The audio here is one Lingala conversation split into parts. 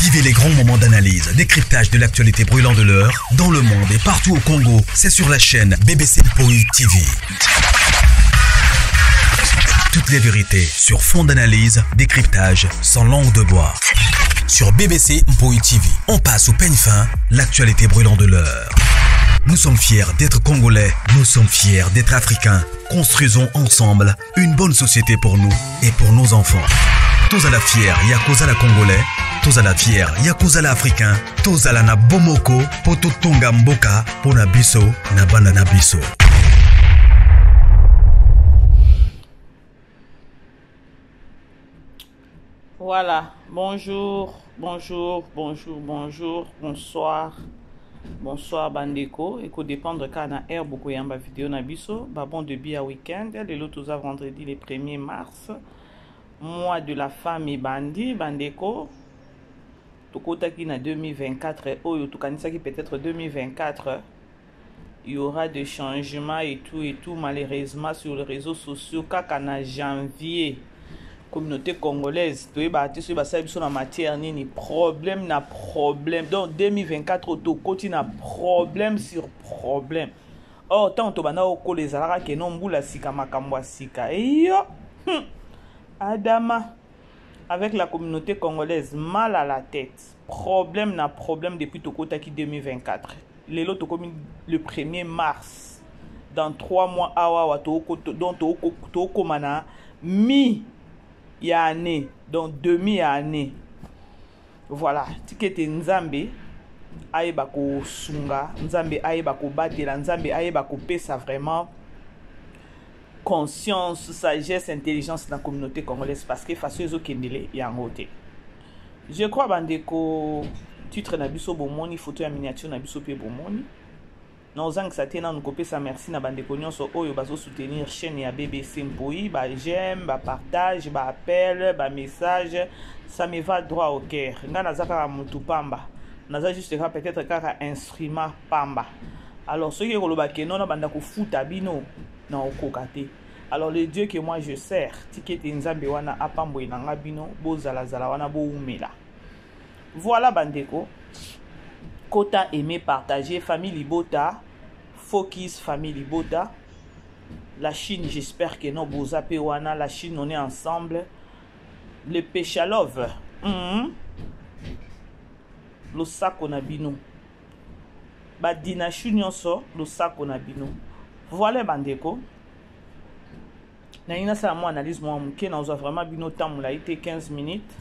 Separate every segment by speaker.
Speaker 1: Vivez les grands moments d'analyse, décryptage de l'actualité brûlante de l'heure, dans le monde et partout au Congo. C'est sur la chaîne BBC Mpoi TV. Toutes les vérités sur fond d'analyse, décryptage, sans langue de bois. Sur BBC Mpoi TV, on passe au peigne fin l'actualité brûlante de l'heure. Nous sommes fiers d'être Congolais, nous sommes fiers d'être Africains. Construisons ensemble une bonne société pour nous et pour nos enfants. Tous à la fière, Yakuza la Congolais, tous à la fière, Yakuza la Africain, tous à la na Bomoko, Poto Tonga Mboka, Pona Biso, na Bana Biso.
Speaker 2: Voilà, bonjour, bonjour, bonjour, bonjour, bonsoir. Bonsoir bandeko, eko dépendre kaka na heure bokoyamba video na biso. Ba bon début ya week-end, lelo toza vendredi le 1er mars, mois de la femme ebandi bandeko. Tokotaki na 2024 oyo tokanisaki peut-être 2024 il y aura des changements et tout et tout. Malheureusement sur les réseaux sociaux kaka na janvier communauté congolaise toyebaka te soki basali biso na matière nini, problème na problème. Donc 2024 tokoti na problème sur problème. Or ntango tobanda kokola ezalaka keno mbula sika makambo ya sika eyo. Adama avec la communauté congolaise mal à la tête, problème na problème depuis tokotaki 2024. Lelo tokomi le 1er mars, dans 3 mois awa donc tokoma na mi ya année, donc demi ya année. Voilà, tikete Nzambe ayeba kosunga, Nzambe ayeba kobatela, Nzambe ayeba kopesa vraiment conscience, sagesse, intelligence dans la communauté congolaise, parce que façon ezokendele yango te. Je crois bandeko titre na biso bomoni, photo ya miniature na biso pe bomoni. Na ozangisa te nanu kopesa merci na bandeko nyonso oyo bazo soutenir chaîne ya BBC Mpoi, ba j'aime, ba partage, ba appel, ba message, ça me va droit au cœur. Nga naza kaka mutu pamba, naza juste kaka peut-être kaka instrument pamba. Alors soki ekoloba ke non, na banda kofuta bino na okoka te. Alors le Dieu que moi je sers, tikete Nzambe wana apamboye na nga bino, bozala zala wana boumela. Voilà bandeko, kota aimer, partager, famille Libota, focus famille Libota. La Chine, j'espère que non boza pe wana, la Chine on est ensemble. Le Péchalove. Losako na bino. Ba dinachu nyonso losako na bino. Voilà bandeko. Nalingi nasala mwa analyse mwa moke, nazwa vraiment bino temps molai te, 15 minutes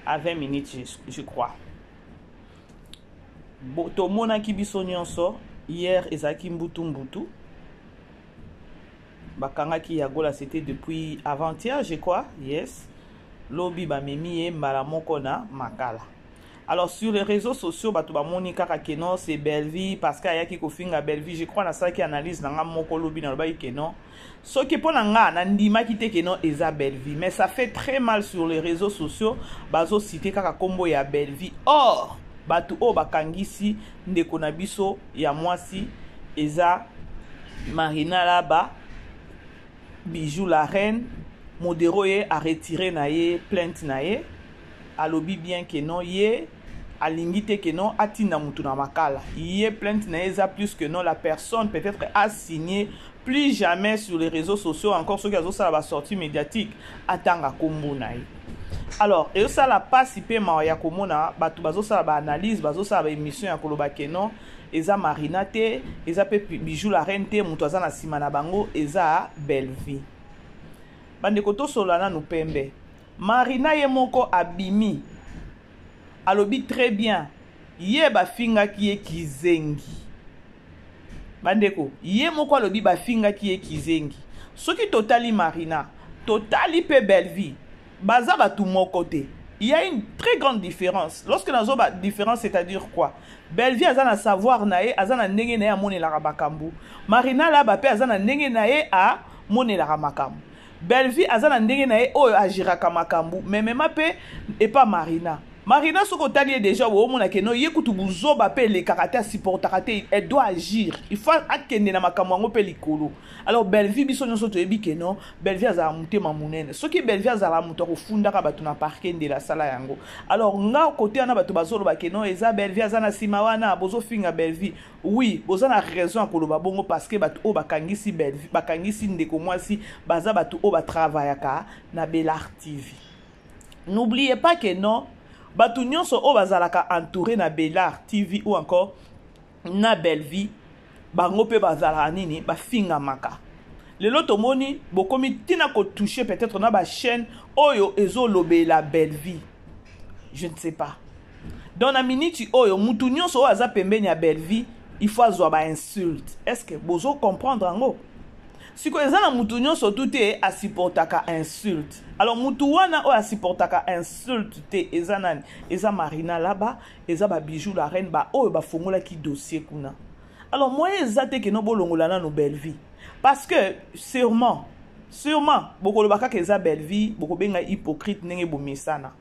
Speaker 2: à 20 minutes je crois. Bo, tomonaki biso nyonso hier ezalaki mbutu mbutu. Bakangaki ya Gola, c'était depuis avant-hier je crois. Yes. Lobi bamemi ye mbala moko na Makala. Alors sur les réseaux sociaux bato bamoni kaka ke non c'est Bellevue parce que ayaki kofinga Bellevue. Je crois nasalaki analyse na nga moko lobi, nalobaki ke non, soki mpo na nga nandimaki te ke non eza Bellevue, mais ça fait très mal sur les réseaux sociaux bazo citer kaka kombo ya Bellevue. Or bato oyo bakangisi ndeko na biso ya mwasi eza Marina Laba, Bijou la reine, Modero ye a retiré na ye plainte na ye, alobi bien que non ye alingi te que non atinda mutu na makala. Ye plainte na ye eza plus que non la personne peut-être a signé plus jamais sur les réseaux sociaux, encore soki azosala ba sortie médiatique atanga kombo na ye. Alors ezosala pasi pe mawa ya komona bato bazosala ba analyse, bazosala ba émission ya koloba que non eza Marina te, eza pe Bijou la reine te, mutu aza na nsima na bango eza Bellevue. Bandeko tosola nanu pembe. Marina ye moko abimi alobi très bien, ye bafingaki ye kizengi. Bandeko ye moko alobi bafingaki ye kizengi. Soki totali Marina, totali pe Bellevue, baza batu moko te. Il y a une très grande différence. Lorsque nazo ba différence, c'est-à-dire quoi? Bellevue aza na savoir na ye, aza na ndenge na ye amonelaka makambo. Marina Laba pe aza na ndenge na ye amonelaka makambo. Bellevue aza na ndenge na ye oyo agiraka makambo, mais mema pe epa Marina. Marina soki otali ye deja omona ke no ye kutu buzoba mpe elekaka te, asupportaka te, elle doit agir, il faut akende na makambo yango mpe likolo. Alors Bellevue, biso nyonso toyebi ke non, Bellevue azala motema monene. Soki Bellevue azala moto akofundaka bato na parquet, ndela asala yango. Alors nga kote wana, bato bazoloba ke non, eza Bellevue aza na nsima wana, bozofinga Bellevue. Oui, boza na raison ya koloba bongo, parce que bato oyo bakangisi Bellevue, bakangisi ndeko mwasi, baza bato oyo batravayaka na Bellar TV. N'oubliez pas que non, bato nyonso oyo bazalaka entouré na Bellar TV ou encore na Bellevue, bango mpe bazalaka nini, bafingamaka. Lelo tomoni bokomi ntina kotouche peut-être na bachaîne oyo ezolobela Bellevue, je ne sais pas. Donc na miniti oyo, mutu nyonso oyo aza pembeni ya Bellevue, il faut azwa bainsulte. Est ce que bozocomprendre yango? Sikoyo eza na mutu nyonso tu te asupportaka insulte. Alors mutu wana oyo asupportaka insulte te eza nani? Eza Marina Laba, eza babijou la reine, baoyo bafongolaki dossier kuna. Alors moyen eza te keno bolongola nano Bellevue, parce que sûrement, sûrement bokoloba kaka eza Bellevue, bokobenga hypocrite ndenge bomesana.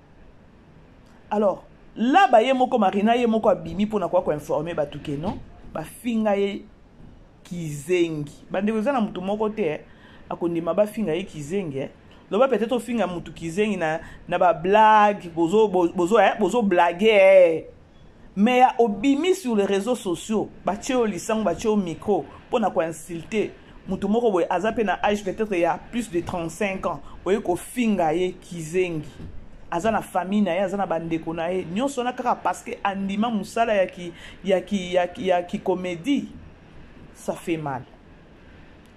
Speaker 2: Alors Laba ye moko, Marina ye moko abimi mpona koya koinforme bato ke non, bafinga ye kizengi. Bandeko, eza na motu moko te akondima bafinga ye kizengi. Loba peut-être ofinga motu kizengi na bablague, bozo, bozo, bozo blague, Mais ya obimi sur les réseaux sociaux, batie yo lisango, batie yo micro mpona koinsulte motu moko boye aza mpe na âge peut-être ya plus de 35 ans, oye kofinga ye kizengi. Aza na famille na ye, aza na bandeko na ye nyonso wana, kaka parce que andima mosala ya ki comédie. Ça fait mal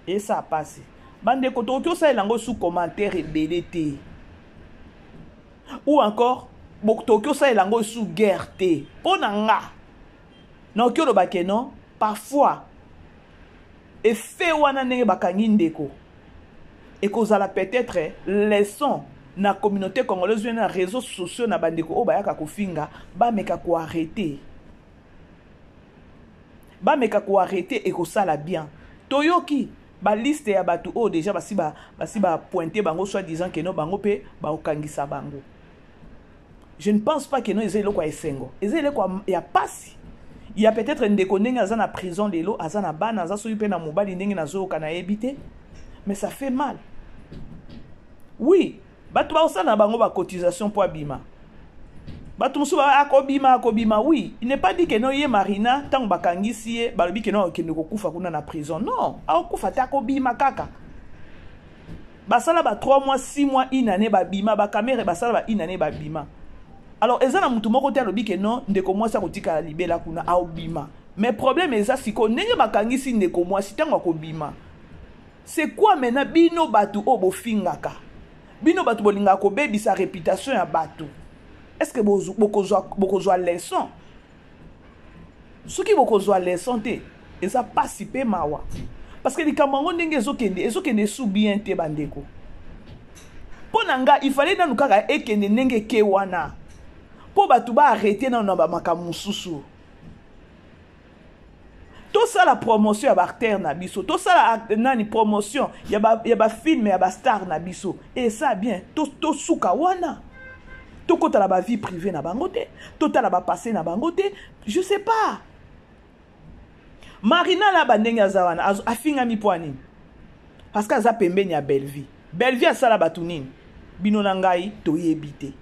Speaker 2: et ça passe. Bandeko, tokoki osalela yango sous commentaire ebele te, ou encore tokoki osalela yango sous guerre te. Mpo na nga, nakoki oloba ke non, parfois effet wana ndenge bakangi ndeko ekozala peut-être leçon na communauté congolaise, na réseaux sociaux, na bandeko oyo bayaka kofinga, bameka koarrêter, bameka koarrêter, ekosala bien. Toyoki baliste ya bato oyo déjà basi bapointe bango, soit disant ke no, bango mpe bakokangisa bango. Je ne pense pas ke no eza eloko ya esengo, eza eloko ya pasi ya peut-être ndeko ndenge aza na prison lelo, aza na bana, aza soki mpe na mobali, ndenge nazoyoka, nayebi te, mais ça fait mal. Oui, bato bakosala na bango bacotisation mpo abima. Bato mosusu akobima, akobima. Oui, il n'est pas dit ke no, ye Marina, ntango bakangisi ye, balobi ke no, akokende kokufa kuna na prison. Non, akokufa te, akobima kaka. Basala ba 3 mois, 6 mois, une année, babima. Bakamere basala ba une année, babima. Alors eza na motu moko te alobi ke non, ndeko mwasi akotikala libela kuna, aobima. Mais problème eza sikoyo ndenge bakangisi ndeko mwasi, ntango akobima, c'est quoi maintenant? Bino bato oyo bofingaka, bino bato bolingaka kobebisa réputation ya bato, est ce que bokozwa leçon? Soki bokozwa leçon te, eza pasi mpe mawa, parce que likambo yango ndenge ezokende, ezokende su bien te. Bandeko, mpo na nga, ifale nanu kaka ekende ndenge eke wana mpo bato baarrêter nanu na bamakambo mosusu. Tosala promotion ya baacteur na biso, tosala nani, promotion ya bafilm ya bastar na biso, esa bien. Tosuka wana, tokɔta na bavie privée na bango te, totala bapassé na bango te. Je sais pas, Marina na bandenge aza wana, afingami mpo nini? Parce que aza pembeni ya Bellevue. Bellevue asala bato nini? Bino na ngai toyebi te,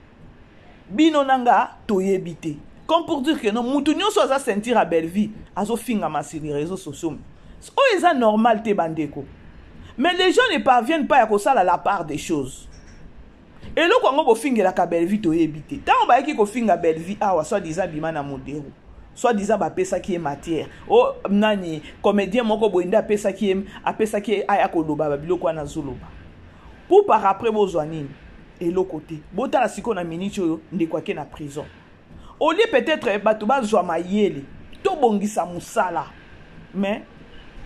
Speaker 2: bino na nga toyebi te. Comme pour dire que non, mutu nyonso aza ceinture ya Bellevue azofingama sur les réseaux sociaux. Oyo eza normal te, bandeko. Mais les gens ne parviennent pas ya kosala la part des choses. Eloko yango bofingelaka Bellevue, toyebi te. Ntango bayaki kofinga Bellevue awa, soit disant bima na modero, soit disant bapesaki ye matière o nani, comédien moko boye nde apesaki ye, apesaki ye aya koloba babiloko wana azoloba, pour par après bozwa nini? Eloko te. Botala sikoyo na miniti oyo, ndeko ake na prison. Au lieu peut-être bato bazwa mayele, tobongisa mosala, mais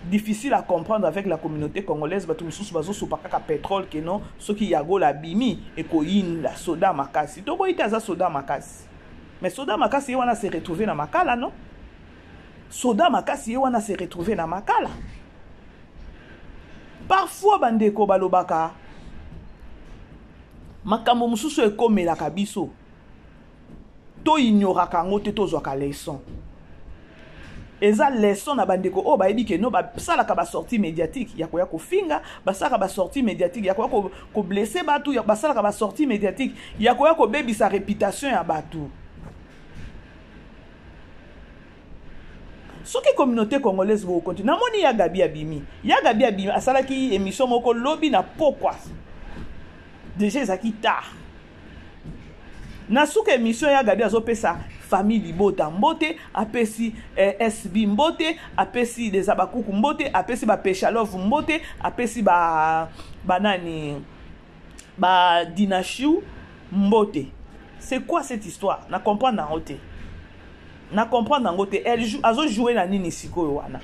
Speaker 2: difficile à comprendre avec la communauté congolaise. Bato mosusu bazosopa kaka pétrole ke non, soki Yagola abimi, ekoyinda soda makasi. Toboyi te, aza soda makasi, mais soda makasi ye wana se retrouve na Makala. Non, soda makasi ye wana se retrouve na Makala. Parfois bandeko balobaka makambo mosusu ekomelaka biso. Toignoraka yango te, tozwaka leçon. Eza leçon na bandeko oyo bayebi ke no basalaka basortie médiatique ya koya kofinga, basalaka basortie médiatique ya koya koblesse bato, basalaka basortie médiatique ya koya kobebisa réputation ya bato. Soki communauté congolaise bokocontinue, namoni ya Gabi abimi, ya Gabi abimi, asalaki émission moko lobi na pokwa, déjà ezalaki tard. Na suka émission, ya Gabi azopesa famille libota mbote, apesi SB mbote, apesi deza bakuku mbote, apesi bapeshalove mbote, apesi ba banani, ba Dinashu mbote. C'est quoi cette histoire? Na comprendre yango te, na comprendre yango te. Elle azojoue na nini sikoyo wana?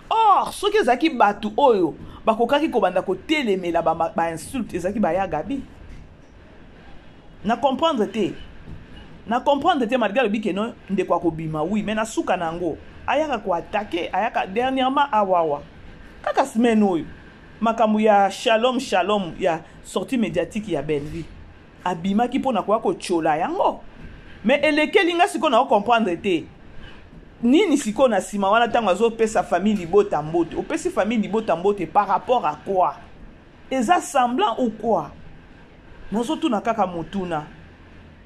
Speaker 2: Or soki ezalaki bato oyo bakokaki kobanda kotelemela bainsulte, ba ezalaki baya Gabi. Na comprendre te, na comprendre te. Malgré alobi ke no ndeko akobima, oui, mais na suka na yango ayaka koattaquer. Ayaka dernièrement awawa, kaka semaine oyo, makambo ya Shalom Shalom, ya sortie médiatique ya Bellevue, abimaki mpona koya kotiola yango. Mais elekeli nga sikoyo, na comprendre te nini sikoyo na nsima wana. Ntango azopesa famille libota mbote, opesi famille libota mbote par rapport à quoi? Eza semblant ou quoi? Nazotuna kaka motuna.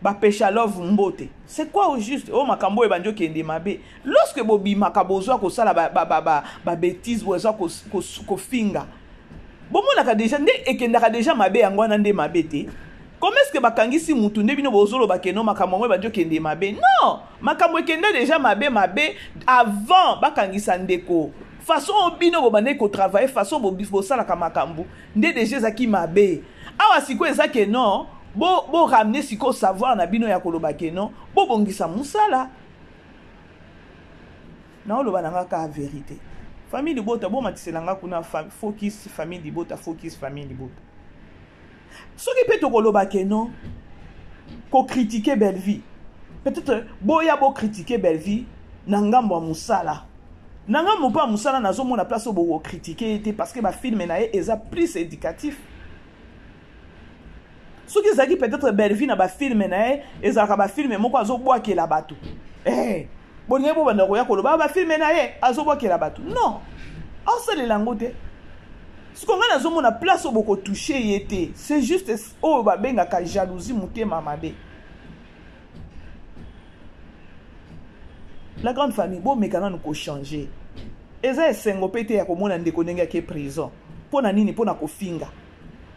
Speaker 2: Bapesha love mbote, c'est quoi au juste? Oyo makambo oyo ebandi okende mabe lorsque bobimaka, bozwa kosala babêtises, bozwa kofinga, bomonaka déjà nde ekendaka déjà mabe. Yango wana nde mabe te. Comment est ce que bakangisi mutu nde bino bozoloba ke no makambo yango ebandi okende mabe? Non, makambo ekende déjà mabe mabe avant bakangisa ndeko. Façon oyo bino bobandaki kotravailler, façon bosalaka makambo nde déjà ezalaki mabe. Awa sikoyo eza ke non, boramener bo sikoyo savoir na bino ya koloba ke non, bobongisa mosala. Naoloba na nga kaka vérité. Famille libota, bomatisela nga kuna focus famille libota, focus famille libota. Soki mpe tokoloba ke non, kocritiquer Bellevie, peut-être boya bocritiquer Bellevie na ngambo ya mosala. Na ngambo mpo ya mosala, nazomona place oyo bokocritiquer ye te, parce que bafilms na ye eza plus éducatif. Soki ezalaki peut-être Bellevie na bafilms na ye ezalaka bafilms moko azobwakela bato, bolingi bobanda koya koloba bafilms na ye azobwakela bato. Non, aosalela yango te. Siko ngai nazomona place oyo bokotoucher ye te, c'est juste oyo babengaka jalousie, motema mabe. La grande famille, bomeka nanu kochanger. Eza esengo mpe te ya komona ndeko ndenge ake prison. Mpo na nini? Mpo na kofinga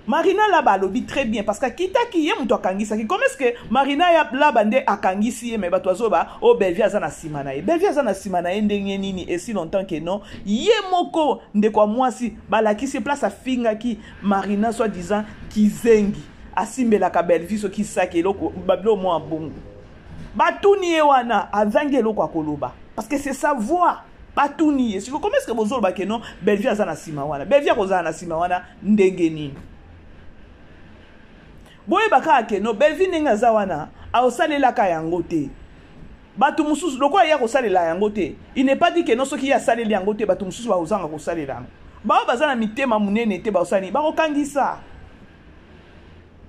Speaker 2: Marina Laba. Alobi très bien, parce que akitaki ye moto akangisaki. Comment est ce que Marina Laba nde akangisi ye, mais bato azoba oyo oh, Bellevie aza na nsima na ye? Bellevie aza na nsima na ye ndenge nini, esi longtemps ke non, ye moko ndeko ya mwasi balakisi place afingaki Marina, soi disant kizengi, asimbelaka Bellevie soki saki eloko babilo mwa bongo. Batuni ye wana, azangi eloko ya koloba, parce que c'est sa voix. Batuni ye siko, comment est ce que bozoloba ke non, Bellevie aza na nsima wana? Bellevie akozala na nsima wana ndenge nini? Boyeba kaka ke no, Bellevie ndenge aza wana, aosalelaka yango te. Bato mosusu lokola ye akosalela yango te, il n'est pas dit ke no, soki ye asaleli yango te, bato mosusu bakozanga kosalela yango. Bao baza na mitema monene te, baosali bakokangisa.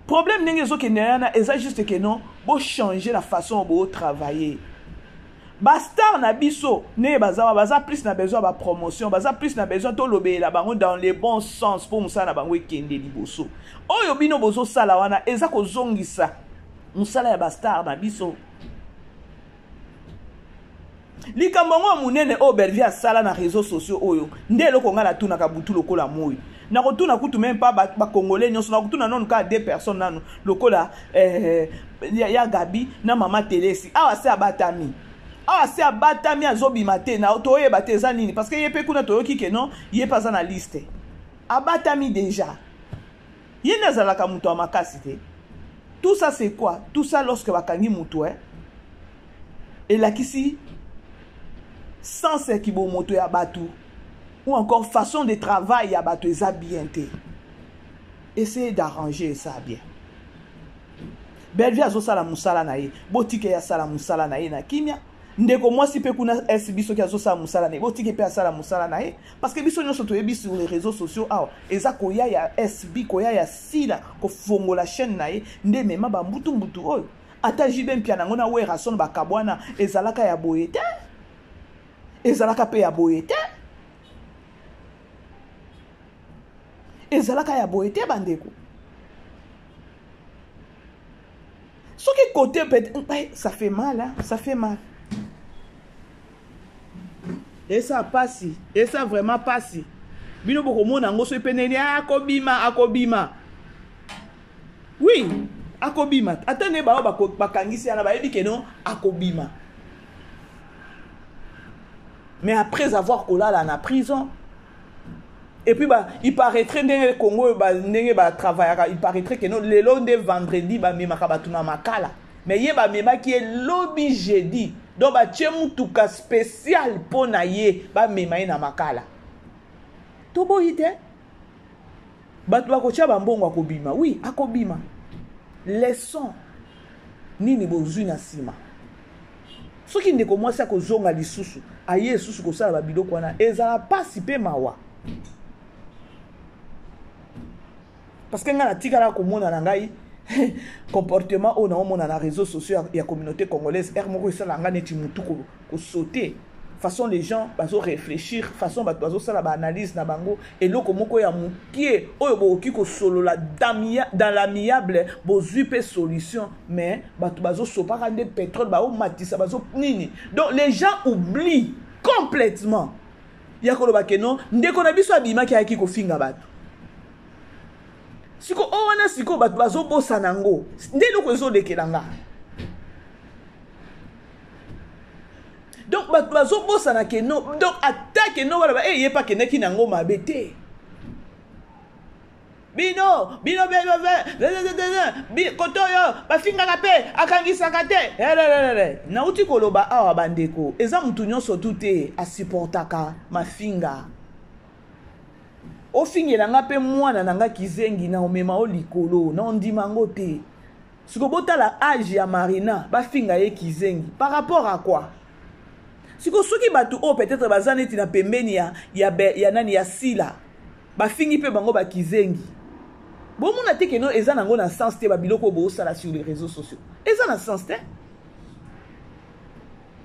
Speaker 2: Problème ndenge ezokende wana eza juste ke non, bochanger la façon botravailler. Bastars na biso ndenge baza wa, baza plus na besoin ya bapromotion, baza plus na besoin tolobela bango dans le bon sens mpo mosala na bango ekende liboso. Oyo bino bozosala wana eza kozongisa mosala ya bastars na biso. Likambo yango ya monene oyo Bellevie asala na réseaux sociaux oyo nde eloko ngai natunaka butu lokola moi. Nakotuna kutu même pas bacongolais nyonso, nakotuna nanu kaka deux personnes nanu lokola ya Gabi na mama Telesi. Awa se abatami, awa se abatami, azobima te na toyeba te eza nini, parce que ye mpe kuna toyoki ke non, ye mpe aza na liste, abatami déjà. Ye nde azalaka moto ya makasi te. Tout ça, c'est quoi tout ça? Lorsque bakangi moto, elakisi sens ya kibomoto ya bato ou encore façon de travail ya bato eza bien te. Essayez d'arranger ça bien. Bellevie azosala mosala na ye, botika ye asala mosala na ye na kimia. Ndeko mwasi mpe kuna SB, soki azosala mosala na ye, botike mpe asala mosala na ye, parce que biso nyonso toyebi sur les réseaux sociaux awa eza koya ya SB, koya ya Sila, kofongola chaîne na ye nde emema bambutu-mbutu oyo. Ata JB Mpiana yango na Werrason bakabwana, ezalaka ya boye te, ezalaka mpe ya boye te, ezalaka ya boye te bandeko. Soki côté peut ça fait mal, hein? Ça fait mal. Esa pasi, esa vraiment pasi. Bino bokomona yango soki mpe nini akobima, akobima. Oui, akobima. Ata nde bao bakangisi yana bayebi ke non, akobima. Mais après avoir kolala na prison, et puis ba, il paraîtrait ndenge Congo ba, ndenge ba travaillaka, il paraîtrait que non, lelo nde vendredi ba memaka bato na makala. Mais ye ba memaki ye lobi jeudi. Donc ba tie mutuka spécial mpo na ye ba mema ye na makala. Toboyi te. Bato bakotia ba mbongo akobima. Oui, akobima. Leçon nini bozwi na nsima? Soki ndeko mwasi akozonga lisusu, aye lisusu kosala ba biloko wana, ezala pasi pe mawa. Parce que nga natikala komona na ngai comportement oyo naomona na réseaux sociaux ya communauté congolaise, heure moko esala nga neti mutu ko sauter. Façon les gens bazo réfléchir, façon bato bazo sala ba analyse na bango, eloko moko ya mokie oyo bokoki kosolola dans l'amiable, bozwi pe solution, mais bato bazo sopaka nde pétrole, bao matisa, bazo nini. Donc les gens oublient complètement ya koloba ke non, ndeko na biso abimaki ayaki kofinga bato. Siko oyo wana siko bato bazobosana yango, nde eloko ezolekela nga. Donc bato bazobosana ke non, donc ata ke non baloba, eh, ye pa akendaki na yango mabe te. Bino, bino, bino, bino, bino, bino, koto oyo bafingaka mpe akangisaka te. Elelelele. Nauti koloba awa bandeko, eza mutu nyonso tu te asupportaka mafinga. Ofingela nga mpe mwana na nga kizengi na omema o likolo, na ondima yango te. Siko botala age ya Marina, bafinga ye kizengi par rapport à quoi? Siko soki bato oyo peut-être baza neti na pembeni ya nani ya Sila, bafingi mpe bango ba kizengi. Bomona te ke no eza nango na sens te ba biloko oyo bosala sur les réseaux sociaux. Eza na sens te.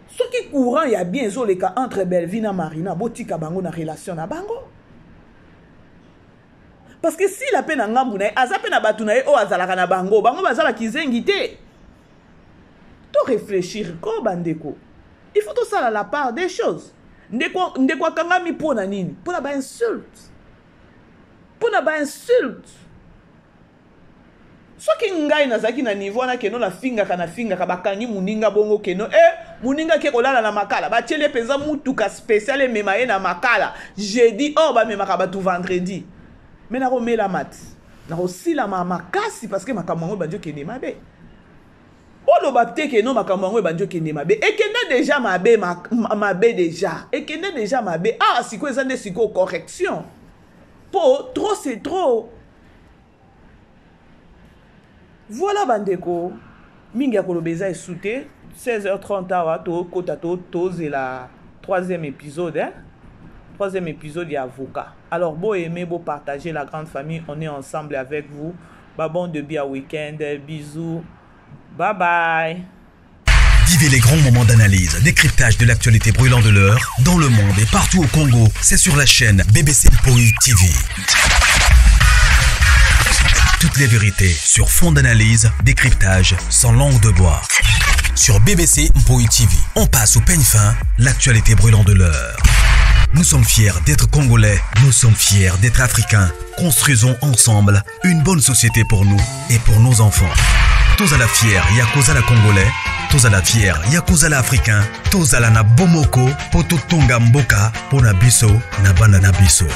Speaker 2: Soki courant ya bien ezoleka entre Bellevue na Marina, botika bango na relation na bango. Parce que Sila pe na ngambu na ye, aza pe na batu na ye oyo azalaka na bango, bango baza ba kizengi te. To réfléchir ko bandeko. Il faut tosala la part des choses. Ndeko, ndeko akangami po na nini? Po na ba insulte. Po na ba insulte. Soki ngai nazalaki na niveau wana keno nafingaka, nafingaka, bakangi moninga bongo keno, moninga ke kolala na makala, batieli ye mpenza mutuka spécial emema ye na makala jeudi, or bamemaka bato vendredi. Mais nakomela mati, nakosilama makasi parce que makambo yango ebandi okende mabe. Boloba te keno makambo yango ebandi okende mabe. Ekende déjà mabe, mabe déjà. Ekende déjà mabe. Ah, sikoyo eza nde sikoyo correction. Po trop c'est trop. Voilà bandeko, mingi ya koloba eza esu te. seize heures trente awa tokota tozela troisième épisode, hein? Troisième épisode ya avocat. Alors bo aimer, bo partager la grande famille, on est ensemble avec vous. Ba bon début à week-end, bisous. Bye bye.
Speaker 1: Vivez les grands moments d'analyse, décryptage de l'actualité brûlante de l'heure, dans le monde et partout au Congo. C'est sur la chaîne BBC Mpoi TV. Toutes les vérités sur fond d'analyse, décryptage, sans langue de bois. Sur BBC Mpoi TV, on passe au peigne fin l'actualité brûlante de l'heure. Nous sommes fiers d'être Congolais, nous sommes fiers d'être Africains. Construisons ensemble une bonne société pour nous et pour nos enfants. Tozala fier ya kozala Congolais, tozala fier ya kozala Africain, tozala na bomoko po totonga mboka po na biso na bana na biso.